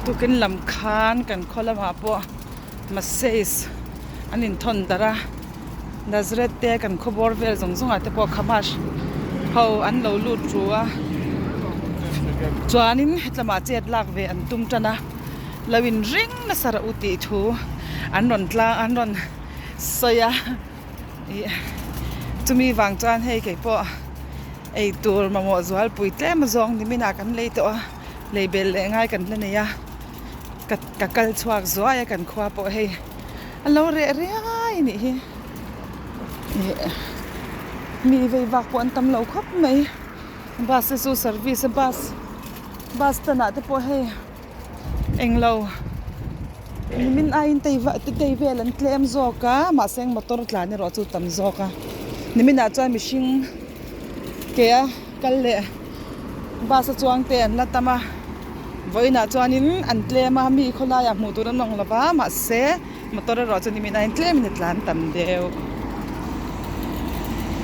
Tukin lam khan kan khaw lamah pawh message an inthawn darh a, Nazareth te kan khaw bawr vel zawng zawngah te pawh Khamash ho an lo lut ru a, chuanin hetlamah chet lak ve an tum tan a, lo inring nasa rawh u tih thu an rawn tlang an rawn sawi a. Ih chumi vang chuan hei kei pawh ei tur mamawh zualpui tlem azawng nimin ah kan lei tawh a lei belh leh ngai kan la nei a ka ka kal chhuak zuai a kan khua pawh hei a lo reh riai a nih hi ih mi vei vak pawh an tam lo khawp mai bus te chu service a bus bus stand ah te pawh hei. Englo nimin aiin tei va tei vel an tlem zawk a mahse motor tlan erawh chu tam zawk a niminah chuan mihring ke a kal leh bus a chuang te an la tam a vawiinah chuanin an tlem a mi khawlaiah hmuh tur an awm lo va mahse motor erawh chu nimin aiin tlemin a tlan tam deuh.